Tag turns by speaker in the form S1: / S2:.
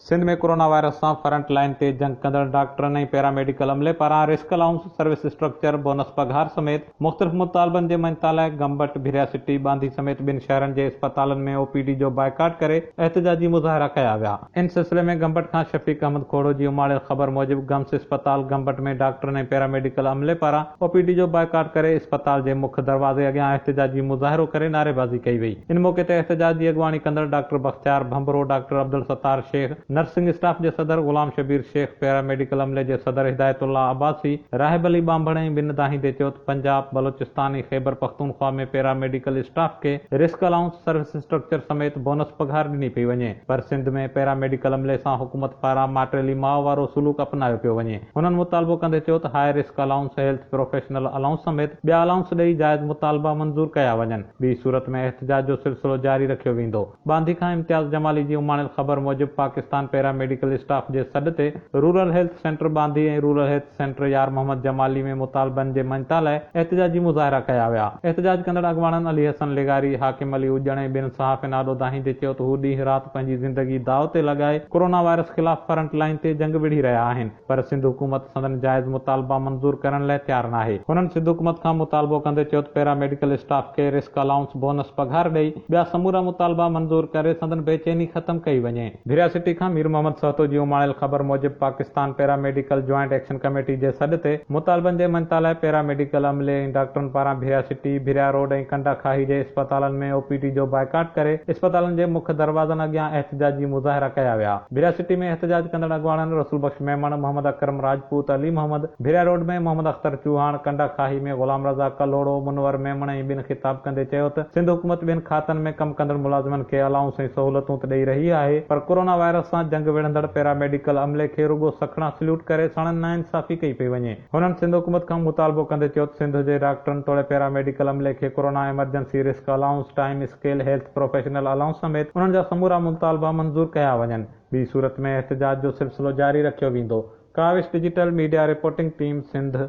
S1: Sindh ۾ corona virus سان front line تي جنگ ڪندڙ ڊاڪٽرن ۽ پيرا ميڊيڪل عملي پاران risk allowance, service structure, bonus پگهار سميت مختلف مطالبن جي مڃتا لاء گمبٽ، ڀريا سٽي، ٻانڌي سميت ٻن شهرن جي اسپتالن ۾ او پي ڊي جو بائيڪاٽ ڪري احتجاجي مظاهرا ڪيا ويا. ان سلسلي ۾ گمبٽ کان شفيق احمد کوڙو جي اماڻيل خبر موجب گمس اسپتال گمبٽ ۾ ڊاڪٽرن ۽ پيرا ميڊيڪل عملي پاران او پي ڊي جو بائيڪاٽ ڪري اسپتال جي مک دروازي اڳيان احتجاجي مظاهرو ڪري نعريبازي ڪئي وئي. ان موقعي تي احتجاج جي اڳواڻي ڪندڙ doctor Bakhtiar Bhanbhro, doctor Abdul Sattar Shaikh, nursing staff جي صدر غلام شبير شيخ، پيرا ميڊيڪل عملي جي صدر هدايت الله عباسي، راهب علي ٻانڀڻ ۽ ٻن دانهيندي چيو ته Punjab, Balochistan ۽ Khyber Pakhtunkhwa ۾ para medical staff کي رسڪ الائونس، سروس اسٽرڪچر سميت بونس پگهار ڏني پئي وڃي پر سنڌ ۾ پيرا ميڊيڪل عملي سان حڪومت پاران ماٽيلي ماء وارو سلوڪ اپنايو پيو وڃي. هنن مطالبو ڪندي چيو ته high risk allowance, health professional allowance سميت ٻيا الائونس ڏئي جائز مطالبا منظور ڪيا وڃن، ٻي صورت ۾ احتجاج جو سلسلو جاري رکيو ويندو. ٻانڌي کان امتياز جمالي جي اماڻيل خبر موجب پاڪستان پيرا ميڊيڪل اسٽاف جي سڏ تي rural health centre Bandhi ۽ rural health centre Yar Muhammad Jamali ۾ مطالبن جي مڃتا لاء احتجاجي مظاهرا ڪيا ويا. احتجاج ڪندڙ اڳواڻن علي حسن لغاري، حاڪم علي اڄڻ ۽ ٻين صحافين آڏو دانهيندي چيو ته هو ڏينهن رات پنهنجي زندگي داء تي لڳائي ڪورونا وائرس خلاف فرنٽ لائين تي جنگ وڙهي رهيا آهن پر سنڌ حڪومت سندن جائز مطالبا منظور ڪرڻ لاء تيار ناهي. هنن سنڌ حڪومت کان مطالبو ڪندي چيو ته پيرا ميڊيڪل اسٽاف کي رسڪ الائونس، بونس پگهار ڏئي ٻيا سمورا مطالبا منظور ڪري سندن بيچيني ختم ڪئي وڃي. ڀريا سٽي کان مير محمد سهتو جي اماڻيل خبر موجب Pakistan para medical joint action committee جي سڏ تي مطالبن جي مڃتا لاء پيرا ميڊيڪل عملي ۽ ڊاڪٽرن پاران ڀريا سٽي، ڀريا روڊ ۽ ڪنڊا کاهي جي اسپتالن ۾ او پي ڊي جو بائيڪاٽ ڪري اسپتالن جي مک دروازن اڳيان احتجاجي مظاهرا ڪيا ويا. ڀريا سٽي ۾ احتجاج ڪندڙ اڳواڻن رسول بخش ميمڻ، محمد اڪرم راجپوت، علي محمد، ڀريا روڊ ۾ محمد اختر چوهاڻ، ڪنڊا کاهي ۾ غلام رضا ڪلهوڙو، منور ميمڻ ۽ ٻين خطاب ڪندي چيو ته سنڌ حڪومت ٻين کاتن ۾ ڪم ڪندڙ ملازمن کي الائونس ۽ سهولتون ته ڏئي رهي آهي پر ڪورونا وائرس سان جنگ وڙهندڙ پيرا ميڊيڪل عملي کي رڳو سکڻا سليوٽ ڪري ساڻن ناانصافي ڪئي پئي وڃي. هنن سنڌ حڪومت کان مطالبو ڪندي چيو ته سنڌ جي ڊاڪٽرن توڙي پيرا ميڊيڪل عملي کي corona emergency risk allowance, time scale, health professional allowance سميت انهن جا سمورا مطالبا منظور ڪيا وڃن ٻي صورت ۾ احتجاج جو سلسلو جاري رکيو ويندو. Kawish digital media reporting team Sindh.